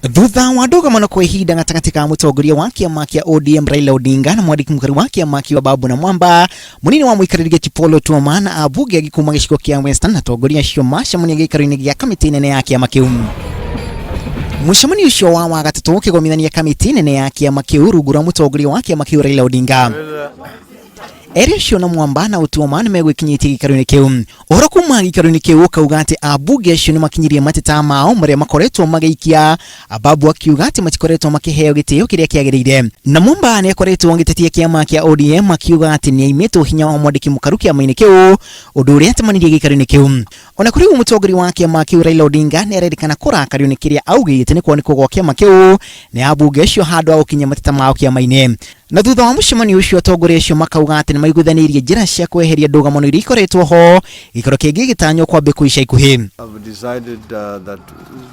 Thutha wa ndũgamano kwa ihinda gatagatĩ ka mũtongoria wa kĩama kĩa ODM Raila Odinga na mwandĩki mũkaru wa kĩama kĩu Ababu Namwamba, mũnini wa mũikarĩri gĩtĩ Paul Otuoma na ambunge angĩ kuma gĩcigo kĩa Western, atongoria acio macemania gĩikaro-inĩ gĩa kamĩtĩ nene ya kĩama kĩu. Mũcemanio ũcio wa Wagatatũ ũkĩgomithania kamĩtĩ nene ya kĩama kĩu rungu rwa mũtongoria wa kĩama kĩu Raila Odinga. Erĩ acio Namwamba na Otuoma nĩ megwĩkinyĩtie gĩikaro-inĩ kĩu. Ũhoro kuma gĩikaro-inĩ kĩu ũkauga atĩ ambunge acio nĩ makinyirie mateta mao marĩa makoretwo magĩikia, Ababu akiuga atĩ matikoretwo makĩheo gĩtĩo kĩrĩa kĩagĩrĩire. Namwamba nĩ akoretwo agĩtetia kĩama kĩa ODM akiuga atĩ nĩ aimĩtwo hinya wa mwandĩki mũkaru kĩama-inĩ kĩu, ũndũ ũrĩa atemanirie gĩikaro-inĩ kĩu. Ona kũrĩ ũguo mũtongoria wa kĩama kĩu Raila Odinga nĩ arerĩkana kũrakario nĩ kĩrĩa augĩte nĩ kwanĩkwo gwa kĩama kĩu nĩ ambunge acio handũ ha gũkinyia mateta mao kĩama-inĩ. Na thutha wa mũcemanio ũcio atongoria acio makauga atĩ nĩ maiguithanĩirie njĩra cia kweheria ndũgamano iria ikoretwo ho, gĩikaro kĩngĩ gĩtanywo kwambĩkwo ica ikuhĩ. I've decided that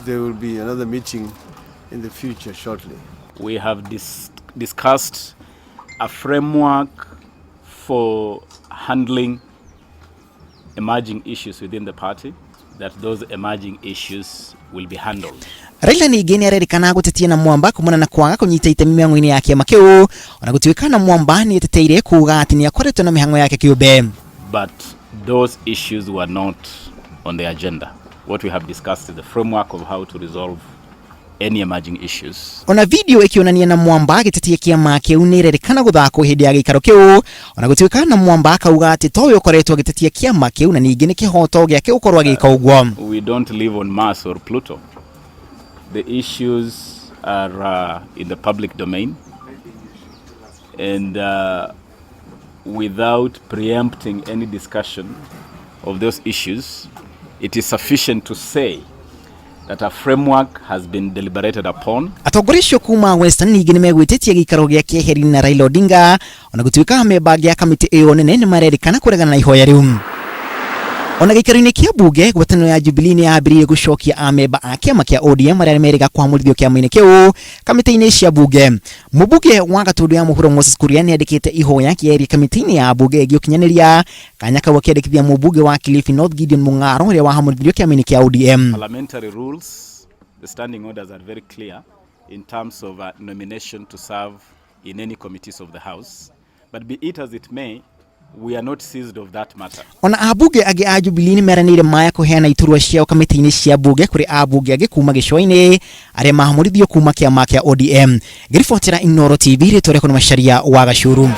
there will be another meeting in the future shortly. We have discussed a framework for handling emerging issues within the party, that those emerging issues will be handled. Raila ningĩ nĩ arerĩkana gũtetia Namwamba kumana na kwaga kũnyita itemi mĩhang'o-inĩ ya kĩama kĩu, ona gũtuĩka Namwamba nĩ eteteire kuga atĩ nĩ akoretwo na mĩhang'o yake kĩũmbe. But those issues were not on the agenda. What we have discussed is the framework of how to resolve any emerging issues. Ona video ĩkĩonania Namwamba agĩtetia kĩama kĩu nĩ ĩrerĩkana gũthakwo hĩndĩ ya gĩikaro kĩu, ona gũtuĩka Namwamba akauga atĩ towe ũkoretwo agĩtetia kĩama kĩu na ningĩ nĩ kĩhoto gĩake gũkorwo agĩka ũguo. We don't live on Mars or Pluto. The issues are in the public domain, and without preempting any discussion of those issues, it is sufficient to say that a framework has been deliberated upon. Atongoria acio kuma Western ningĩ nĩ megwĩtĩtie gĩikaro gĩa kĩeheri na Raila Odinga, ona gũtuĩka amemba angĩ a kamĩtĩ ĩyo nene nĩ marerĩkana kũregana na ihoya rĩu. Ona gĩikaro-inĩ kĩa mbunge, ngwatanĩro ya Jubilee nĩ yambĩrĩirie gũcokia amemba a kĩama kĩa ODM arĩa merĩga kwamũrithio kĩama-inĩ kĩu kamĩtĩ-inĩ cia mbunge. Mũmbunge wa Gatundu ya Mũhuro Moses Kuria nĩ andĩkĩte ihoya kĩeherie kamĩtĩ-inĩ ya mbunge ĩngĩ ũkinyanĩria kanya kau akĩandĩkithia mũmbunge wa Kilifi North Gideon Mung'aro ũrĩa wahamũrithirio kĩama-inĩ kĩa ODM. Parliamentary rules, the standing orders are very clear in terms of nomination to serve in any committees of the House. But be it as it may, we are not seized of that matter. Ona ambunge angĩ a Jubilee nĩ meranĩire maya kũheana iturwa ciao kamĩtĩ-inĩ cia mbunge kũrĩ ambunge angĩ kuma gĩcũa-inĩ arĩa mahamũrithio kuma kĩama kĩa ODM. Ngĩribotera Inooro TV, rĩtwa rĩakwa nĩ Macharia wa Gacuru.